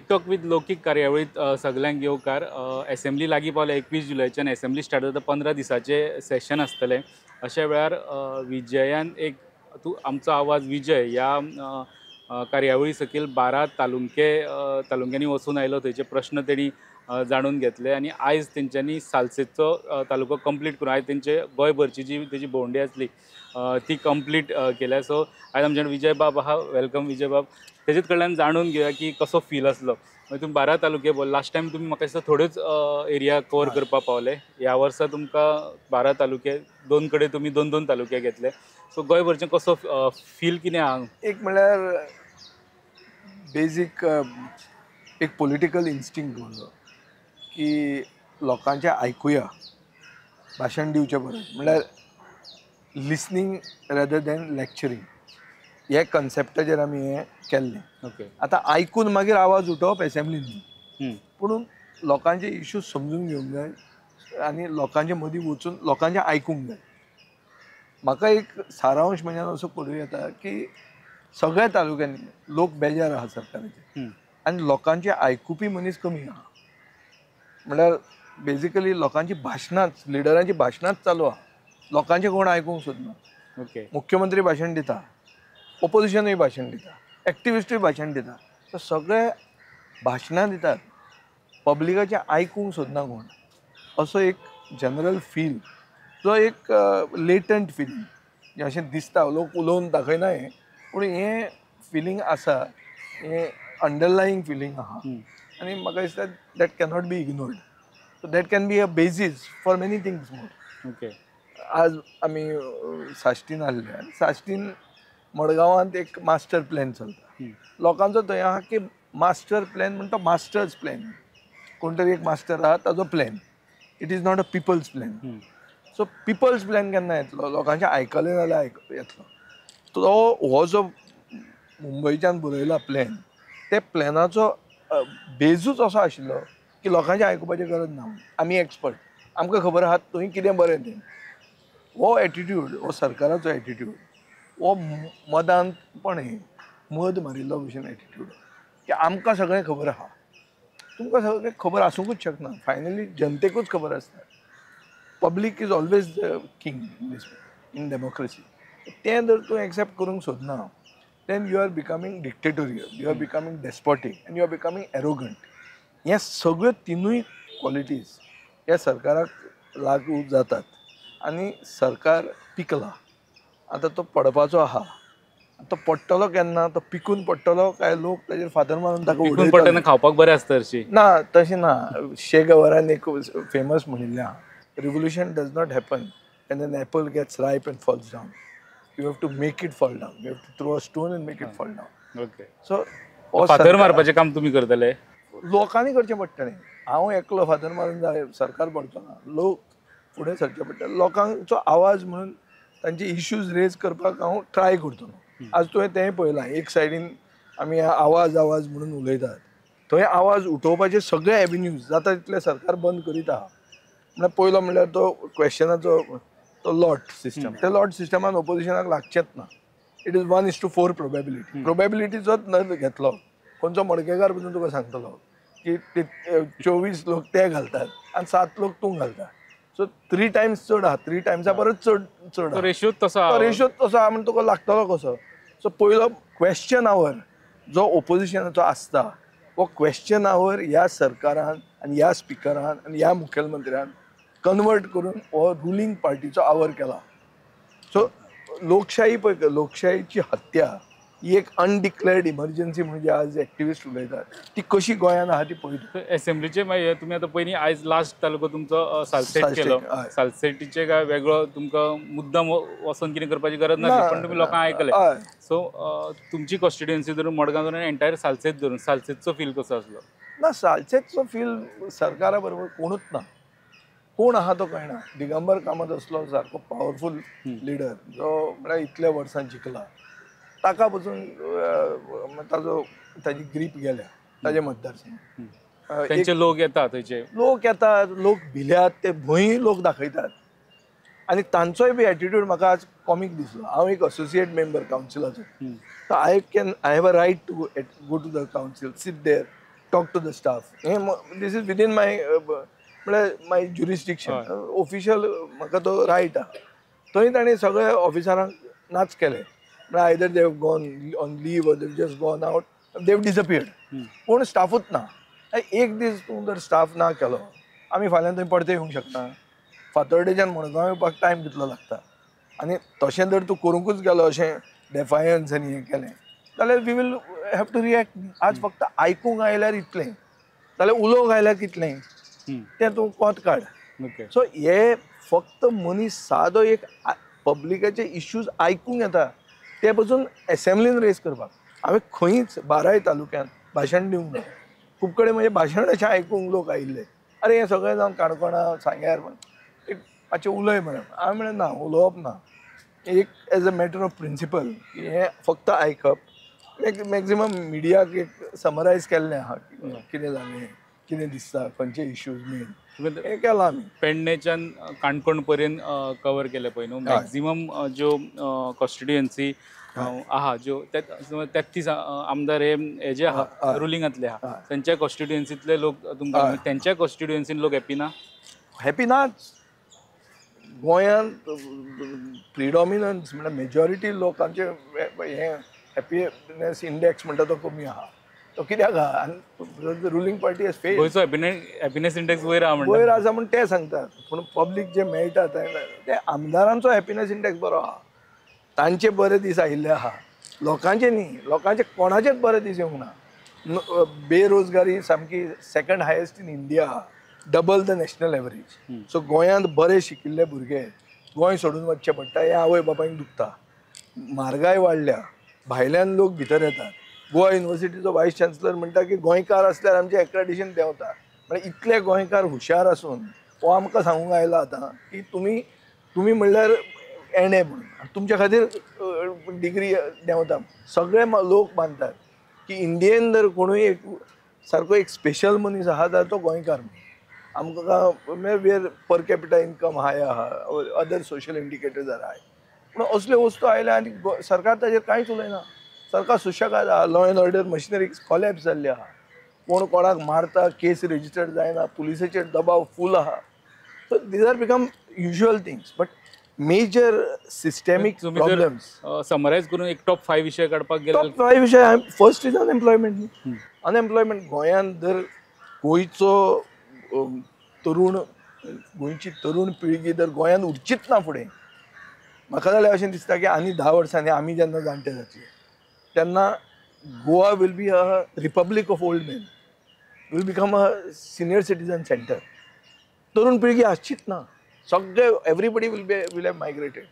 Big talk with लौकीक कार्यावळीत सगल्यांक येवकार. एसेंब्ली लागीं पावल्या, 21 जुलयच्यान एसेंब्ली स्टार्ट जाता, 15 दिसाचें सेशन आसतलें. अशा वेळार विजयान एक तूं आमचो आवाज विजय ह्या कार्यावळी सकयल 12 तालुक्यांनी वचून आयलो, थंयचे प्रश्न तेणी जाणून घेतले आनी आयज तेंच्यांनी सालसेतचो तालुको कंप्लीट करून आयज तेंचे गोंयभरची जी तेजी भोंवडी आसली ती कंप्लीट केल्या. सो आयज आमच्या विजय बाब आहा. Welcome विजय बाब. तेजेच कडल्यान जाणून घेवया की कसो फील आसलो. मागीर तुमी 12 तालुके, लास्ट टायम तुमी म्हाका दिसता थोड्योच एरिया कवर करपाक पावले, ह्या वर्सा तुमकां 12 तालुके, दोन कडेन तुमी 2-2 तालुके घेतले. सो गोंयभरचें कसो फील कितें आहा? एक म्हणल्यार बेजीक एक पॉलिटिकल इन्स्टिंक्ट उरलो की लोकांचें आयकुया, भाशण दिवचें परस, म्हणल्यार लिसनींग रेदर दॅन लॅक्चरींग हे कन्सेप्टाचेर आमी हें केल्लें. ओके, आतां आयकून मागीर आवाज उठोवप एसेंब्लीन न्ही, पूण लोकांचे इश्यूज समजून घेवंक जाय आनी लोकांचे मदीं वचून लोकांचें आयकूंक जाय. म्हाका एक सारांश म्हणजे असो करूं येता की सगळ्या तालुक्यांनी लोक बेजार आहा सरकाराचे आनी लोकांचे आयकुपी मनीस कमी आहा. म्हणल्यार बेजिकली लोकांची भाशणांच, लिडरांची भाशणांच चालू आहा, लोकांचें कोण आयकूंक सोदना. ओके, मुख्यमंत्री भाशण दिता, ओपोजिशनूय भाशण दिता, एक्टिविस्टूय भाशण दिता, सो सगळे भाशणां दितात, पब्लिकाचें आयकूंक सोदना कोण. असो एक जनरल फील, जो एक लेटंट फिलींग अशें दिसता, लोक उलोवन दाखयना हें, पूण हें फिलींग आसा, हें अंडरलायींग फिलींग आहा आनी म्हाका दिसता that cannot be ignored. So that can be a basis for many things more. Okay, आज आमी साश्टीन आहले, साश्टीन मडगांवांत एक मास्टर प्लॅन चलता. लोकांचो थंय आहा की मास्टर प्लॅन म्हणटा मास्टर्स प्लॅन, कोण तरी एक मास्टर आहा ताजो plan, it is not a people's plan. So people's plan केन्ना येतलो? लोकांचें आयकलें जाल्यार येतलो. तो हो जो मुंबयच्यान बरयला प्लॅन, ते प्लॅनाचो बेजूच असो आशिल्लो की लोकांचें आयकुपाची गरज ना, आमी एक्सपर्ट, आमकां खबर आहा थंय कितें बरें तें. हो एटिट्यूड, हो सरकाराचो एटिट्यूड, हो मदांतपणे मद मारिल्लो भशेन एटिट्यूड की आमकां सगळें खबर आहा, तुमकां सगळें खबर आसूंकूच शकना. फायनली जनतेकूच खबर आसता. Public is always the king in democracy. तें जर तूं एक्सेप्ट करूंक सोदना, then you are becoming dictatorial, you are becoming despotic and you are becoming arrogant. हे सगळ्यो तिनूय क्वॉलिटीज ह्या सरकाराक लागू जातात आनी सरकार पिकला. आतां तो पडपाचो आहा, तो पडटलो केन्ना? तो पिकून पडटलो काय लोक ताजेर फातर मारून ताका पिकून पडटना खावपाक बरें आसता हरशीं? ना, तशें ना. शे गवरान एक फेमस म्हणिल्लें आहा, revolution does not happen when an apple gets ripe and falls down. You have to make it fall down. You have to throw a stone and make it fall down. Okay, so फातर मारपाचें काम तुमी करतले? लोकांनी करचें पडटलें. हांव एकलो फातर मारून जाय सरकार पडचो ना, लोक फुडें सरचें पडटलें. लोकांचो आवाज म्हणून तांचे इश्यूज रेज करपाक हांव ट्राय करतलो. आज तुवें तेंय पळयलां, एक सायडीन आमी आवाज आवाज म्हणून उलयतात, थंय आवाज उठोवपाचे सगळे एवेन्यूज जाता तितले सरकार बंद करीत आहा. म्हणल्यार पयलो म्हणल्यार तो क्वेश्चनाचो तो लॉट सिस्टम, त्या लॉट सिस्टमान ओपोजिशनाक लागचेंच ना. It is 1:4 probability. प्रोबेबिलिटीचोच नज घेतलो, खंयचो मडकेकार पसून तुका सांगतलो की 24 लोक ते घालतात आनी 7 लोक तूं घालता. सो 3 टायम्स चड आहा, 3 टायम्सा परस चड चड रेशियो तसो आहा, रेशियो तसो आहा म्हण तुका लागतलो कसो. सो पयलो क्वेश्चन our जो ओपोजिशनाचो आसता, हो क्वेश्चन our ह्या सरकारान आनी ह्या स्पिकरान आनी ह्या मुखेलमंत्र्यान कन्वर्ट करून हो रुलींग पार्टीचो our केला. सो लोकशाही पळय, लोकशाहीची हत्या ही एक अनडिक्लेअर्ड इमर्जन्सी म्हणजे आज एक्टिविस्ट उलयतात ती कशी गोंयांत आहा ती पळयता. एसेंब्लीचे मागीर तुमी आतां पयलीं आयज लास्ट तालुको तुमचो सालसेट केलो, सालसेटीचे काय वेगळो तुमकां मुद्दाम वचोन कितें करपाची गरज नासली, पण तुमी लोकांक आयकलें. सो तुमची कॉन्स्टिट्युएन्सी धरून मडगांव धरून एंटायर सालसेट धरून सालसेटचो फील कसो आसलो? ना, सालसेटचो फील सरकारा बरोबर कोणूच ना, कोण आहा तो कळना. दिगंबर कामत असलो सारको पावरफूल लिडर जो म्हळ्यार इतल्या वर्सां जिखला, ताका पसून ताजो ताजी ग्रीप गेल्या ताजे मतदारसंघ. तांचे लोक येतात, थंयचे लोक येतात, लोक भिल्यात, ते भंय लोक दाखयतात आनी तांचोय बी एटिट्यूड म्हाका आज कॉमीक दिसलो. हांव एक असोसिएट मेंबर कावन्सिलाचो, so I have a right to go to the council, sit there, talk to the staff. हें this is within my म्हळ्यार माय ज्युरिस्डिक्शन, ऑफिशियल म्हाका तो रायट आहा. थंय ताणें सगळे ऑफिसरांक नाच केले, म्हळ्यार either they have gone on leave or they just gone out, they have disappeared. कोण स्टाफूच ना. एक दीस तूं जर स्टाफ ना केलो, आमी फाल्यां थंय परते येवंक शकता. फातोर्डेच्यान मडगांव येवपाक टायम कितलो लागता, आनी तशें जर तूं करूंकूच गेलो अशें डेफायन्स आनी हें केलें जाल्यार we will have to react. आज फक्त आयकूंक आयल्यार इतलें, जाल्यार उलोवंक आयल्यार कितलें तें तूं कोंत काड. सो हे फक्त मनीस सादो एक पब्लिकाचे इश्यूज आयकूंक येता ते पसून एसेंब्लीन रेज करपाक. हांवें खंयच बाराय तालुक्यांत भाशण दिवंक ना. खूब कडेन म्हजें भाशण अशें आयकूंक लोक आयिल्ले, अरे हें सगळें जावन काणकोणा सांग्यार एक मातशें उलय म्हणून. हांवें म्हणलें ना, उलोवप ना. एक as a matter of principle हें फक्त आयकप, मॅक्झिमम मिडियाक एक समरायज केल्लें आहा कितें जालें, कितें दिसता, खंयचे इश्यूज मेन हें केलां आमी. पेडणेच्यान काणकोण पर्यंत कवर केलें पळय न्हू, मॅक्झिमम ज्यो कॉन्स्टिट्युएन्सी आहा, ज्यो 33 आमदार हे हेजे आहा रुलिंगांतले आहा, तेंच्या कॉन्स्टिट्युएन्सींतले लोक तुमकां, तेंच्या कॉन्स्टिट्युएन्सीन लोक हॅपी ना? हॅपी नाच. गोंयांत प्रिडॉमिनन्स म्हळ्यार मेजॉरिटी लोकांचे हें हॅपीनेस इंडेक्स म्हणटा तो कमी आहा. तो कित्याक आहा? आनी रुलिंग पार्टी हॅज फेल्ड. गोंयचो हॅपीनेस इंडेक्स वयर आहा म्हणटा, वयर आसा म्हूण ते सांगतात, पूण पब्लीक जे मेळटा ते आमदारांचो हॅपीनेस इंडेक्स बरो आहा, तांचे बरे दीस आयिल्ले आहा, लोकांचे न्ही. लोकांचे कोणाचेच बरे दीस येवंक ना. बेरोजगारी सामकी सेकंड हायेस्ट इन इंडिया आहा, double the national average. So गोंयांत बरे शिकिल्ले भुरगे गोंय सोडून वचचें पडटा, हें आवय बापायक दुखता. म्हारगाय वाडल्या, भायल्यान लोक भितर येतात. गोवा युनिवर्सिटीचो वायस चान्सलर म्हणटा की गोंयकार आसल्यार आमचें एक्रेडिशन देंवता. म्हळ्यार इतले गोंयकार हुशार आसून हो आमकां सांगूंक आयला आतां की तुमी तुमी म्हणल्यार एणे म्हणून तुमच्या खातीर डिग्री देंवता. सगळे लोक मानतात की इंडियेन जर कोणूय एक सारको एक स्पेशल मनीस आहा जाल्यार तो गोंयकार. आमकां where per capita income high आहा, other social indicators are high. पूण असल्यो वस्तू आयल्या आनी सरकार ताजेर कांयच उलयना. सरकार सुशेगाद आहा, law and order machinery collapse जाल्ली आहा, कोण कोणाक मारता, केस रजिस्टर्ड जायना, पुलिसाचेर दबाव फूल आहा. So these are become usual things, but major systemic problems. Summarise करून एक टॉप 5 विशय काडपाक गेले, टॉप 5 विशय फर्स्ट is unemployment. Unemployment गोंयांत जर गोंयचो तरुण, गोंयची तरुण पिळगी जर गोंयांत उरचीच ना फुडें, म्हाका जाल्यार अशें दिसता की आनी 10 वर्सांनी आमी जेन्ना जाणटे जातले तेन्ना Goa will be a republic of old men, will become a senior citizen centre. तरुण पिळगी आसचीच ना, सगळे everybody will be will have migrated.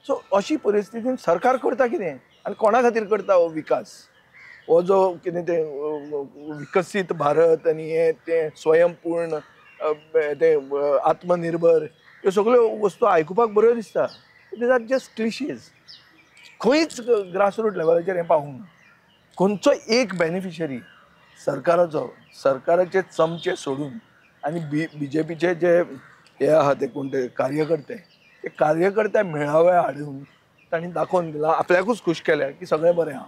So अशी परिस्थितीन सरकार करता कितें आनी कोणा खातीर करता हो विकास? हो जो कितें तें विकसीत भारत आनी हें तें स्वयंपूर्ण तें आत्मनिर्भर, ह्यो सगळ्यो वस्तू आयकुपाक बऱ्यो दिसता, these are just cliches. खंयच ग्रासरूट लेवलाचेर हें पावूंक ना. खंयचो एक बेनिफिशरी सरकाराचो, सरकाराचे चमचे सोडून आनी बी जे पीचे जे हे आहा ते कोण ते कार्यकर्ते, ते कार्यकर्ते मेळावे हाडून तांणी दाखोवन दिलां, आपल्याकूच खूश केल्या की सगळें बरें आहा.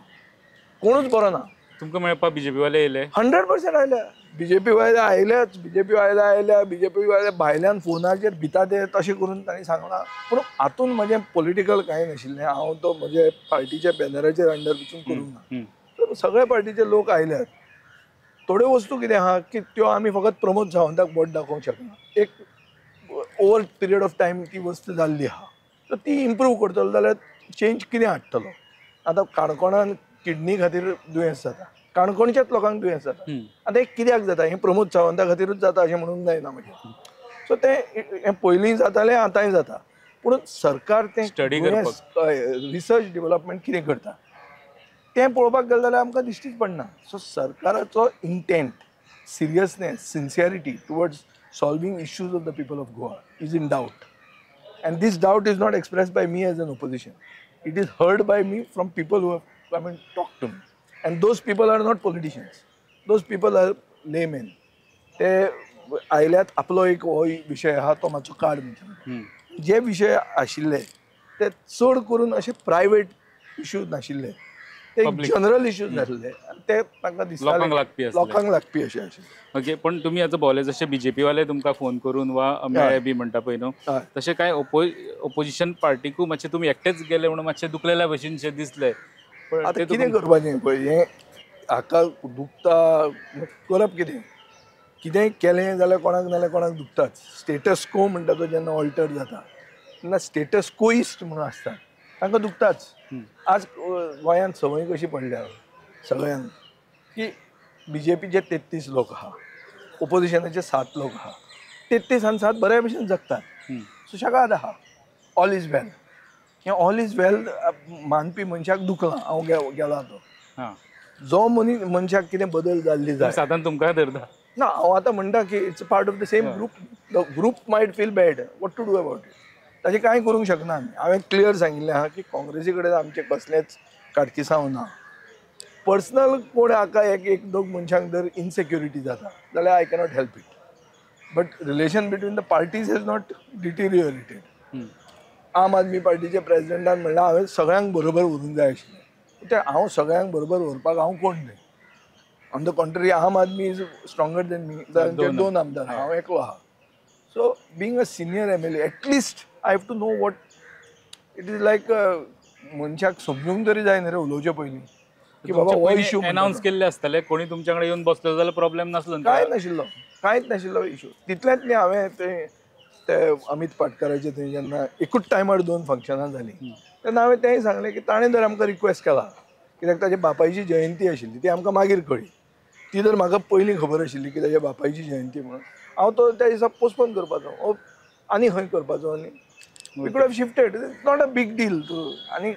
कोणूच बरो ना. तुमकां मेळपाक बीजेपी वाले येयले? 100% आयल्या, बीजेपी वाले आयल्याच, बीजेपी वाले आयल्या, बीजेपी वाले भायल्यान फोनाचेर भिता ते तशें करून तांणी सांगलां. पूण हातून म्हजें पॉलिटिकल कांय नाशिल्लें, हांव तो म्हजे पार्टीच्या बॅनराचेर अंडर वचून करूंक ना. सगळे पार्टीचे लोक आयल्यात. थोड्यो वस्तू कितें आहा की त्यो आमी फकत प्रमोद सावंताक बोट दाखोवंक शकना. एक ओवर पिरियड ऑफ टायम ती वस्तू जाल्ली आहा, तर ती इम्प्रूव करतलो जाल्यार चेंज कितें हाडटलो. आतां काणकोणान किडनी खातीर दुयेंस जाता, काणकोणच्याच लोकांक दुयेंस जाता. आतां हें कित्याक जाता? हें प्रमोद सावंता खातीरूच जाता अशें म्हणूंक जायना मागीर. सो तें हें पयलीं जातालें, आतांय जाता. पूण सरकार तें स्टडी करपाक, रिसर्च डेवलपमेंट कितें करता तें पळोवपाक गेलें जाल्यार आमकां दिश्टीच पडना. सो सरकाराचो intent, seriousness, sincerity towards solving issues of the people of Goa is in doubt. And this doubt is not expressed by me as an opposition. It is heard by me from people who have come and talked to me. And those people are not politicians. Those people are laymen. ते आयल्यात आपलो एक हो विशय आहा तो मातसो काड म्हणटा. जे विशय आशिल्ले ते चड करून अशे प्रायवेट इश्यू नाशिल्ले, ते जनरल इश्यू जाल्ले ते तांकां दिसता लोकांक लागपी अशें आशिल्लें. ओके, पण तुमी आतां भोवले जशे बीजेपी वाले तुमकां फोन करून वा मेळ्ळे बी म्हणटा पळय न्हू, तशें कांय ओपोजिशन पार्टीकूय मातशें तुमी एकटेच गेले म्हणून मातशें दुखलेल्या भशेन शें दिसलें. आतां कितें करपाचें पळय, हें हाका दुखता करप कितें, कितेंय केलें जाल्यार कोणाक ना जाल्यार कोणाक दुखताच. स्टेटस को म्हणटा तो जेन्ना ऑल्टर जाता तेन्ना स्टेटस कोइस्ट म्हणून आसता तांकां दुखताच. आज गोंयांत संवय कशी पडल्या सगळ्यांक की बीजेपीचे 33 लोक आहा, ओपोजिशनाचे 7 लोक आहा, 33 आनी 7 बऱ्या भशेन जगतात, सुशेगाद आहा, ऑल is वेल. हें ऑल is वेल मानपी मनशाक दुखलां हांव गेला तो जो मनशाक कितें बदल जाल्ली जाय सादारण तुमकां धरता ना. हांव आतां म्हणटा की it's part of the same group, the group might feel bad, what to do about it, ताचें कांय करूंक शकना आमी. हांवें क्लियर सांगिल्लें आहा की काँग्रेसी कडेन आमचें कसलेंच काडकिसांव ना. पर्सनल कोण हाका एक एक दोग मनशांक जर इनसेक्युरिटी जाता जाल्यार I cannot help it, but relation between the parties has not deteriorated. Aam Aadmi पार्टीच्या प्रेजिडेंटान म्हणल्यार हांवें सगळ्यांक बरोबर व्हरूंक जाय आशिल्लें, तें हांव सगळ्यांक बरोबर व्हरपाक हांव कोण न्हय. On the contrary Aam Aadmi is stronger than me, तांचे 2 आमदार, हांव एकलो आहा. So being a senior MLA at least I have to know what it is like. मनशाक समजूंक तरी जाय न्ही रे उलोवचे पयलीं की बाबा हो इश्यू अनाउन्स केल्ले आसतले, कोणी तुमच्या कडेन येवन बसलो जाल्यार प्रॉब्लेम नासलो, कांय नाशिल्लो, कांयच नाशिल्लो इश्यू. तितलेंच न्ही, हांवें ते ते अमीत पाटकाराचे थंय जेन्ना एकूच टायमार 2 फंक्शनां जालीं तेन्ना हांवें तेंय सांगलें की ताणें जर आमकां रिक्वेस्ट केला, कित्याक ताच्या बापायची जयंती आशिल्ली ती आमकां मागीर कळ्ळी, ती जर म्हाका पयलीं खबर आशिल्ली की ताच्या बापायची जयंती म्हणून हांव तो त्या दिसा पोस्टपोन करपाचो आनी खंय करपाचो, आनी we could have shifted, it's not a big deal. आनी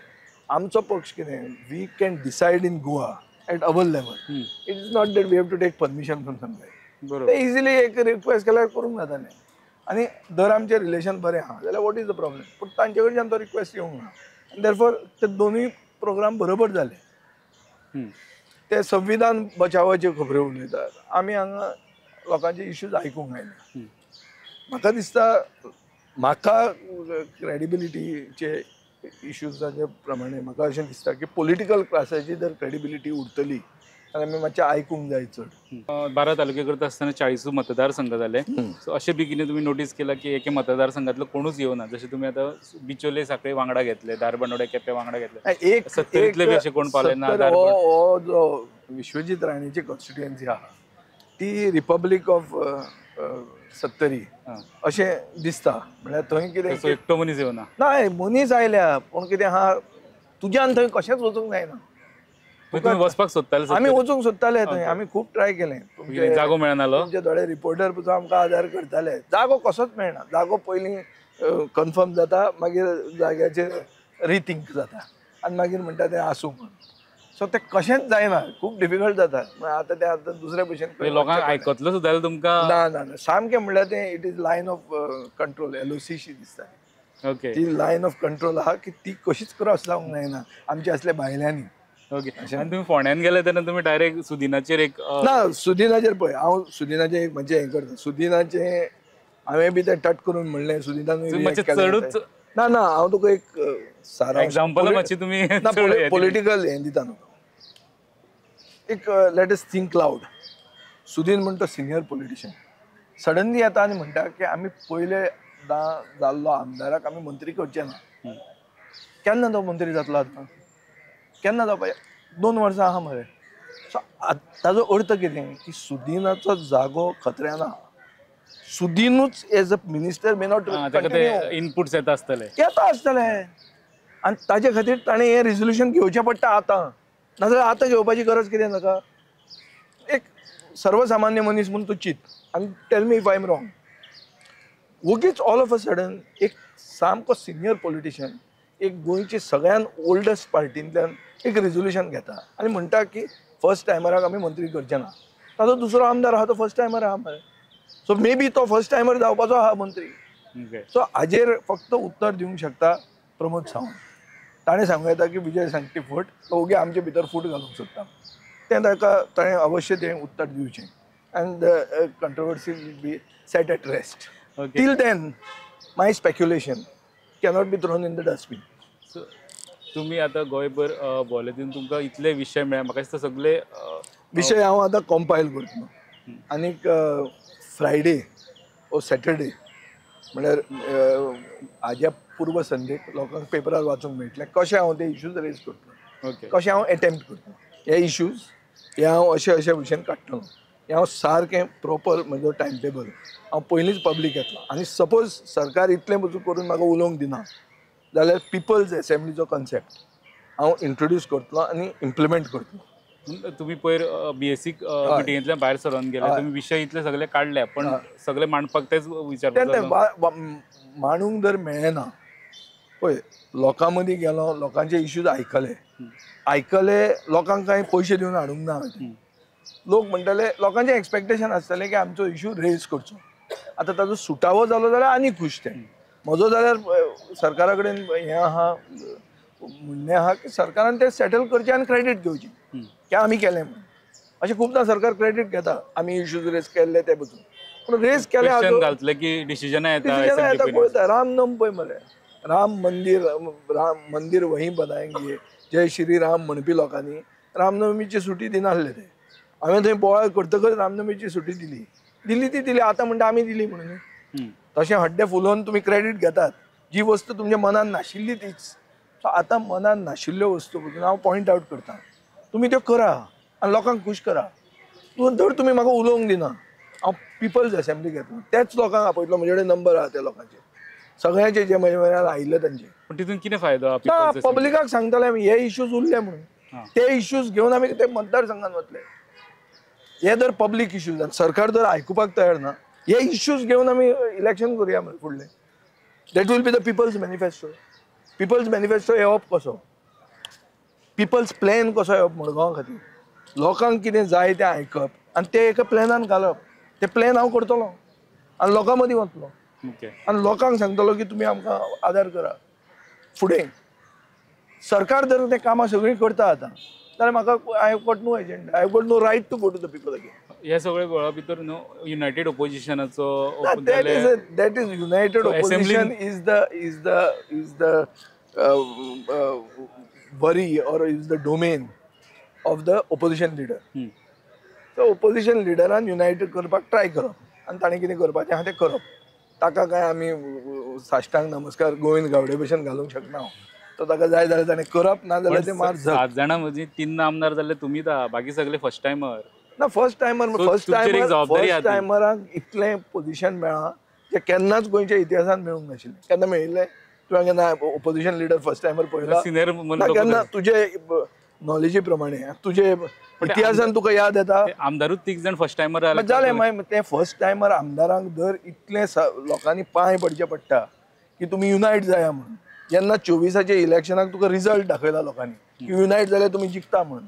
आमचो पक्ष कितें, we can decide in Goa at our level, it is not that we have to take permission from somewhere. ते इजिली एक रिक्वेस्ट केल्यार करूंक जातालें. आनी जर आमचें रिलेशन बरें आहा जाल्यार what is the problem, पूण तांचे कडच्यान तो रिक्वेस्ट येवंक ना आनी देरफोर ते दोनूय प्रोग्राम बरोबर जाले. ते संविधान बचावाच्यो खबऱ्यो उलयतात, आमी हांगा लोकांचे इश्यूज आयकूंक आयले. म्हाका दिसता म्हाका क्रेडिबिलिटीचे इश्यूजाचे प्रमाणे म्हाका अशें दिसता की पॉलिटिकल क्लासाची जर क्रेडिबिलिटी उरतली जाल्यार आमी मातशें आयकूंक जाय चड. 12 तालुके करता आसतना 40 मतदारसंघ जाले, सो अशें बी कितें तुमी नोटीस केलां की एके मतदारसंघातलो कोणूच येवना, जशें तुमी आतां बिचोले साखळे वांगडा घेतले, धारबांदोडे केपें वांगडा घेतले, एक सत्तरींतले बी अशें कोण पावले ना. हो जो विश्वजीत राणेची कॉन्स्टिट्युएन्सी आहा ती रिपब्लीक ऑफ सत्तरी अशें दिसता, म्हळ्यार थंय कितें एकटो मनीस येवना, ना मनीस आयल्या पूण कितें आहा तुज्यान थंय कशेंच वचूंक जायना. वचपाक सोदताले आमी, वचूंक सोदताले थंय, आमी खूब ट्राय केलें, जागो मेळना, तुमचे थोडे रिपोर्टर पसून आमकां आदार करताले, जागो कसोच मेळना. जागो पयलीं कन्फर्म जाता, मागीर जाग्याचेर रिथिंक जाता आनी मागीर म्हणटा तें आसूं म्हणून. सो तें कशेंच जायना, खूब डिफिकल्ट जाता. आतां तें आतां दुसरे भशेन लोकांक आयकतलो सुद्दां तुमकां ना ना ना सामकें म्हणल्यार तें it is line of control, LOC शी दिसता. ओके, ती लायन ऑफ कंट्रोल आहा की ती कशीच क्रॉस जावंक जायना आमच्या असल्या भायल्यांनी. ओके, आनी तुमी फोंड्यान गेले तेन्ना तुमी डायरेक्ट सुदिनाचेर एक ना, सुदिनाचेर पळय हांव सुदिनाचें एक म्हणजे हें करता, सुदिनाचें हांवें बी तें टट करून म्हणलें, सुदिनान चडूच ना ना हांव तुका एक सारा एग्जाम्पल मातशें तुमी ना पॉलिटिकल हें दिता न्हू एक, let us think loud. Sudin म्हण तो सिनियर पॉलिटिशियन सडनली येता आनी म्हणटा की आमी पयले जाल्लो आमदाराक आमी मंत्री करचे ना. केन्ना तो मंत्री जातलो आतां, केन्ना जावपाचें, 2 वर्सां आहा मरे. सो ताजो अर्थ कितें की सुदिनाचो जागो खतऱ्यान आहा, सुदिनूच as a minister may not inputs येता आसतले, येता आसतले आनी ताजे खातीर ताणें हें रेजोल्युशन घेवचें पडटा आतां, नाजाल्यार आतां घेवपाची गरज कितें ताका. एक सर्वसामान्य मनीस म्हूण तूं चिंत आनी tell me if I am wrong. वोगीच ऑल ऑफ अ सडन एक सामको सिनियर पॉलिटिशियन एक गोंयची सगळ्यान ओल्डस्ट पार्टींतल्यान एक रेजोल्युशन घेता आनी म्हणटा की फर्स्ट टायमराक आमी मंत्री करचे ना. ताजो दुसरो आमदार आहा तो फर्स्ट टायमर आहा मरे, सो मे बी तो फर्स्ट टायमर जावपाचो आहा मंत्री. सो हाजेर फक्त उत्तर दिवंक शकता प्रमोद सावंत. ताणें सांगूं येता की विजय सांगटी फट, तो ओगी आमचे भितर फूट घालूंक सोदता, तें ताका ताणें अवश्य तें उत्तर दिवचें and the controversy will be set at rest. Till then my speculation cannot be thrown in the dustbin. So तुमी आतां गोंयभर भोंवले तितून तुमकां इतले विशय मेळ्ळे, म्हाका दिसता सगळे विशय हांव आतां कॉम्पायल करतलो आनीक फ्रायडे ओ सॅटरडे म्हळ्यार हाज्या पूर्व संध्येक लोकांक पेपरार वाचूंक मेळटलें कशें हांव ते इश्यूज रेज करतलो, कशें हांव एटेम्प्ट करतलो. हे इश्यूज हे हांव अशे अशे भशेन काडटलो. हें हांव सारकें प्रोपर म्हजो टायम टेबल हांव पयलींच पब्लीक येतलो. आनी सपोज सरकार इतलें पसून करून म्हाका उलोवंक दिना जाल्यार पिपल्स एसेंब्लीचो कन्सेप्ट हांव इंट्रोड्यूस करतलो आनी इम्प्लिमेंट करतलो. तुमी पयर बीएससी मिटिंगेंतल्यान भायर सरून गेले, तुमी विशय इतले सगळे काडले पण सगळे मांडपाक तेच विचार मांडूंक जर मेळ्ळें ना, पळय लोकां मदीं गेलो, लोकांचे इश्यूज आयकले आयकले, लोकांक कांय पयशे दिवन हाडूंक ना. लोक म्हणटले, लोकांचें एक्सपेक्टेशन आसतलें की आमचो इश्यू रेज करचो. आतां ताजो सुटावो जालो जाल्यार आनी खूश ते. म्हजो जाल्यार सरकारा कडेन हें आहा, म्हणणें आहा की सरकारान तें सेटल करचें आनी क्रेडीट घेवचें की आमी केलें म्हणून. अशें खुबदां सरकार क्रेडीट घेता, आमी इश्यूज रेज केल्ले ते पसून, पूण रेज केले घालतले की डिसिजनां येता. पळयता रामनम पळय मरे, राम मंदिर, राम मंदिर वही बनायंगे, जय श्री राम म्हणपी लोकांनी रामनवमीची सुटी दिनासले ते. हांवें थंय बोवाळ करतकच रामनवमीची सुटी दिली, दिली ती दिली, आतां म्हणटा आमी दिली म्हणून. तशें हड्डें फुलोवन तुमी क्रेडीट घेतात जी वस्तू तुमच्या मनान नाशिल्ली तीच. सो आतां मनान नाशिल्ल्यो वस्तू पसून हांव पॉयंट आवट करता, तुमी त्यो करा आनी लोकांक खूश करा. जर तुमी म्हाका उलोवंक दिना, हांव पिपल्स एसेंब्ली घेतलो, तेच लोकांक आपयतलो, म्हजे कडेन नंबर आहा त्या लोकांचे सगळ्यांचे जे म्हजे म्हऱ्यान आयिल्ले तांचे. पूण तितून कितें फायदो? ना, पब्लिकाक सांगतले आमी हे इश्यूज उरले म्हणून, ते इश्यूज घेवन आमी ते मतदारसंघान वतले. हे जर पब्लीक इश्यूज आनी सरकार जर आयकुपाक तयार ना, हे इश्यूज घेवन आमी इलेक्शन करुया फुडलें. That will be the people's manifesto. People's manifesto येवप कसो, पिपल्स प्लॅन कसो येवप मडगांवा खातीर, लोकांक कितें जाय तें आयकप आनी तें एका प्लॅनान घालप. तें प्लॅन हांव करतलो आनी लोकां मदीं वतलो आनी लोकांक सांगतलो की तुमी आमकां आदार करा. फुडें सरकार जर तें कामां सगळीं करता आतां जाल्यार म्हाका I have got no agenda, I have got no right to go to the people again. हे सगळे गोळा भितर न्हू United ओपोजिशनाचो, that is united opposition is the is the is the worry or is the domain of the opposition leader. So opposition लिडरान United करपाक try करप आनी ताणें कितें करपाचें आहा तें करप. ताका कांय आमी साश्टांग नमस्कार गोविंद गावडे भशेन घालूंक शकना. तो ताका जाय जाल्यार ताणें करप, ना जाल्यार तें मार. 7 जाणां मदीं 3 आमदार जाल्ले तुमी, बाकी सगळे फर्स्ट टायमर. ना, first timer, first timer, first टायमरांक इतलें पोजिशन मेळ्ळां जें केन्नाच गोंयच्या इतिहासांत मेळूंक नाशिल्लें. केन्ना मेळिल्लें तुवें? केन्ना ओपोजिशन लिडर फर्स्ट टायमर पळयला? केन्ना तुजे नॉलेजी प्रमाणे तुजे इतिहासान तुका याद येता? आमदारूच 3 जाण फर्स्ट टायमर जाले. मागीर ते फर्स्ट टायमर आमदारांक दर इतलें लोकांनी पांय पडचे पडटा की तुमी युनायट जाया म्हणून. जेन्ना 24 इलेक्शनाक तुका रिजल्ट दाखयला लोकांनी की युनायट जाल्यार तुमी जिखता म्हणून,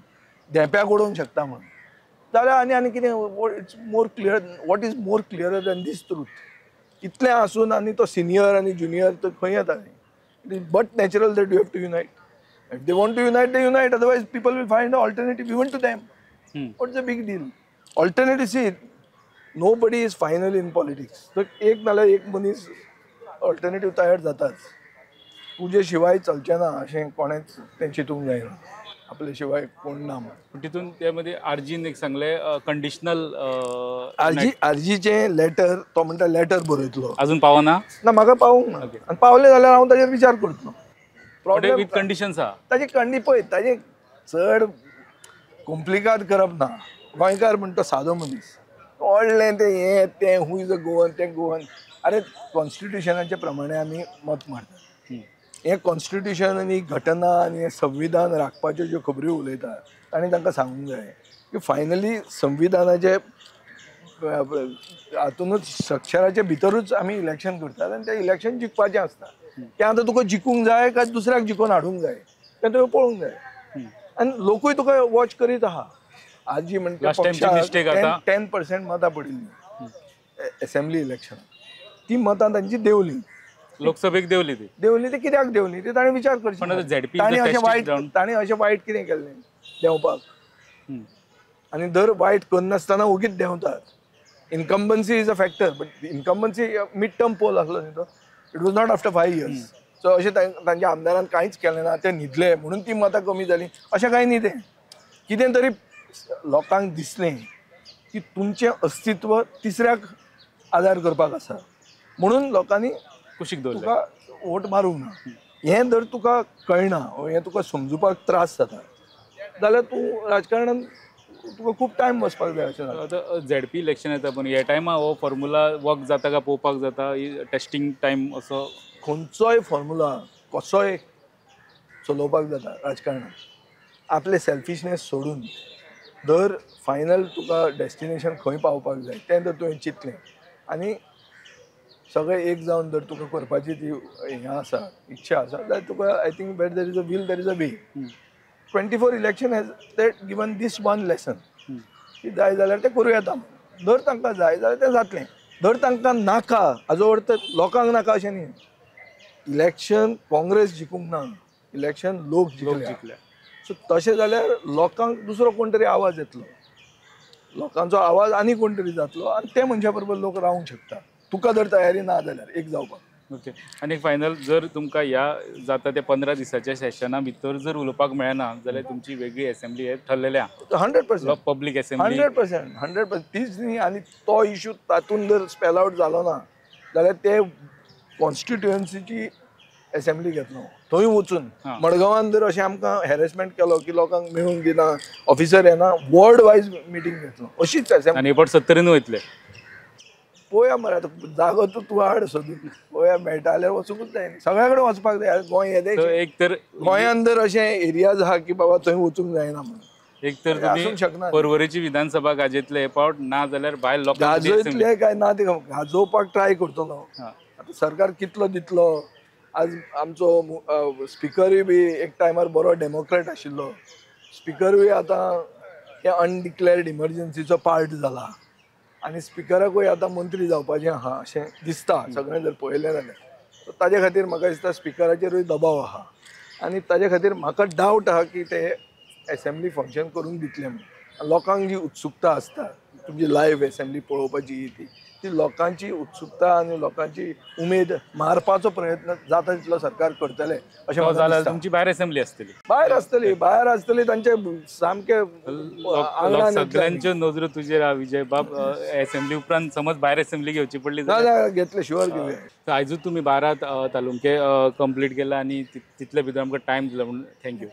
धेंप्याक उडोवंक शकता म्हणून, जाल्यार आनी आनी कितें? It's more clear, what is more clearer than this truth? इतलें आसून आनी तो सिनियर आनी ज्युनियर तो खंय येता? It is but natural that you have to unite. If they want to unite, they unite. Otherwise, people will find an alternative even to them. What's the big deal? Alternative, see, nobody is final in politics. So, एक नाल्यार एक मनीस alternative तयार जाताच. तुजे शिवाय चलचें ना अशें कोणेंच तें चिंतूंक जायना. आपले शिवाय कोण ना म्हणून. तितून ते मदीं आरजीन एक सांगलें कंडिशनल आरजी, आरजीचें लेटर, तो म्हणटा लेटर बरयतलो, अजून पावना ना, म्हाका पावूंक ना. आनी पावलें जाल्यार हांव ताजेर विचार करतलो. प्रॉब्लेम विथ कंडिशन्स आहा ताजी. कंडी पळय, ताजे चड कॉम्प्लिकाद करप ना. गोंयकार म्हणटा सादो मनीस, व्हडलें तें हें तें हू is a Goan तें गोवन. अरे कॉन्स्टिट्युशनाच्या प्रमाणे आमी मत मारतात. हें कॉन्स्टिट्युशन आनी घटना आनी हें संविधान राखपाच्यो ज्यो खबऱ्यो उलयता ताणें तांकां सांगूंक जाय की फायनली संविधानाचे हातूनच स्ट्रक्चराचे भितरूच आमी इलेक्शन करतात आनी तें इलेक्शन जिखपाचें आसता. तें आतां तुका जिखूंक जाय काय दुसऱ्याक जिखोवन हाडूंक जाय तें तुवें पळोवंक जाय. आनी लोकूय तुका वॉच करीत आहा. आजी म्हणटा 10% मतां पडिल्लीं एसेंब्ली इलेक्शनाक, ती मतां तांची देंवली, लोकसभेक देंवली. ती देंवली ती कित्याक देंवली ती ताणें विचार करचो. ताणें अशें वायट, ताणें अशें वायट कितें केल्लें देंवपाक? आनी दर वायट करनासतना ओगीच देंवतात. Incumbency is a factor, but incumbency mid term poll आसलो न्ही तो, it was not after 5 years. So अशें तांच्या आमदारान कांयच केलें ना, ते न्हिदले म्हणून ती मतां कमी जाली अशें कांय न्ही. तें कितें तरी लोकांक दिसलें की तुमचें अस्तित्व तिसऱ्याक आदार करपाक आसा म्हणून लोकांनी कुशीक दवरलें, तुका वोट मारूंक ना. हें जर तुका कळना, हें तुका समजुपाक त्रास जाता जाल्यार तूं राजकारणान तुका खूब टायम वचपाक जाय अशें जाता. आतां झेडपी इलेक्शन येता, पण ह्या टायमा हो फॉर्मुला वर्क जाता काय पळोवपाक जाता, टेस्टिंग टायम असो खंयचोय फॉर्मुला कसोय चलोवपाक जाता राजकारणात. आपले सेल्फिशनेस सोडून जर फायनल तुका डेस्टिनेशन खंय पावपाक जाय तें जर तुवें चिंतलें आनी सगळें एक जावन जर तुका करपाची ती हें आसा, इच्छा आसा जाल्यार तुका I think where there is a will there is a way. 24 election has that given this one lesson की जाय जाल्यार तें करूं येता, जर तांकां जाय जाल्यार तें जातलें, जर तांकां नाका हाजो अर्थ लोकांक नाका अशें न्ही. इलेक्शन काँग्रेस जिखूंक ना, इलेक्शन लोक जिखले. सो तशें जाल्यार लोकांक दुसरो कोण तरी आवाज येतलो, लोकांचो आवाज आनी कोण तरी जातलो आनी ते मनशा बरोबर लोक रावंक शकता तुका जर तयारी ना जाल्यार एक जावपाक. ओके, आनी फायनल जर तुमकां ह्या जाता ते 15 दिसाच्या सेशना भितर जर उलोवपाक मेळना जाल्यार तुमची वेगळी एसेंब्ली हे ठरलेल्या 100% पब्लीक एसेंब्ली 100% 100% तीच न्ही. आनी तो इशू तातूंत जर स्पेल आवट जालो ना जाल्यार ते कॉन्स्टिट्युएन्सीची एसेंब्ली घेतलो थंय वचून. मडगांवान जर अशें आमकां हॅरेसमेंट केलो की लोकांक मेळूंक दिना, ऑफिसर येना, वॉर्ड वायज मिटींग घेतलो अशीच एसेंब्ली. आनी हे 70 वयतले पळोवया मरे, आतां जागो तूं तूं हाड सोदून पळोवया, मेळटा जाल्यार वचूंकूच जाय, सगळ्या कडेन वचपाक जाय. गोंय येदें एक तर गोंयांत जर अशें एरियाज आहा की बाबा थंय वचूंक जायना म्हणून एक तर तुमी परवरीची विधानसभा गाजयतले हे पावट, ना जाल्यार भायर लोकांक गाजयतले काय ना ते गाजोवपाक ट्राय करतलो. आतां सरकार कितलो दितलो, आज आमचो स्पिकरूय बी एक टायमार बरो डेमोक्रेट आशिल्लो, स्पिकरूय आतां हे अनडिक्लेअर्ड इमर्जन्सीचो पार्ट जाला आनी स्पिकराकूय आतां मंत्री जावपाचें आहा अशें दिसता सगळें जर पळयलें जाल्यार. सो ताजे खातीर म्हाका दिसता स्पिकराचेरूय दबाव आहा आनी ताजे खातीर म्हाका डावट आहा की ते एसेंब्ली फंक्शन करूंक दितले म्हणून. लोकांक जी उत्सुकता आसता तुमची लायव्ह एसेंब्ली पळोवपाची ती ती लोकांची उत्सुकता आनी लोकांची उमेद मारपाचो प्रयत्न जाता तितलो सरकार करतले अशें म्हाका दिसता. तुमची भायर एसेंब्ली आसतली, भायर आसतली, भायर आसतली तांचे सामके सगळ्यांच्यो नजरो तुजेर आहा विजय बाब. एसेंब्ली उपरांत समज भायर एसेंब्ली घेवची पडली ना घेतले, शुअर घेवया. आयजूच तुमी 12 तालुके कंप्लीट केला आनी तितले भितर आमकां टायम दिला म्हणून thank you.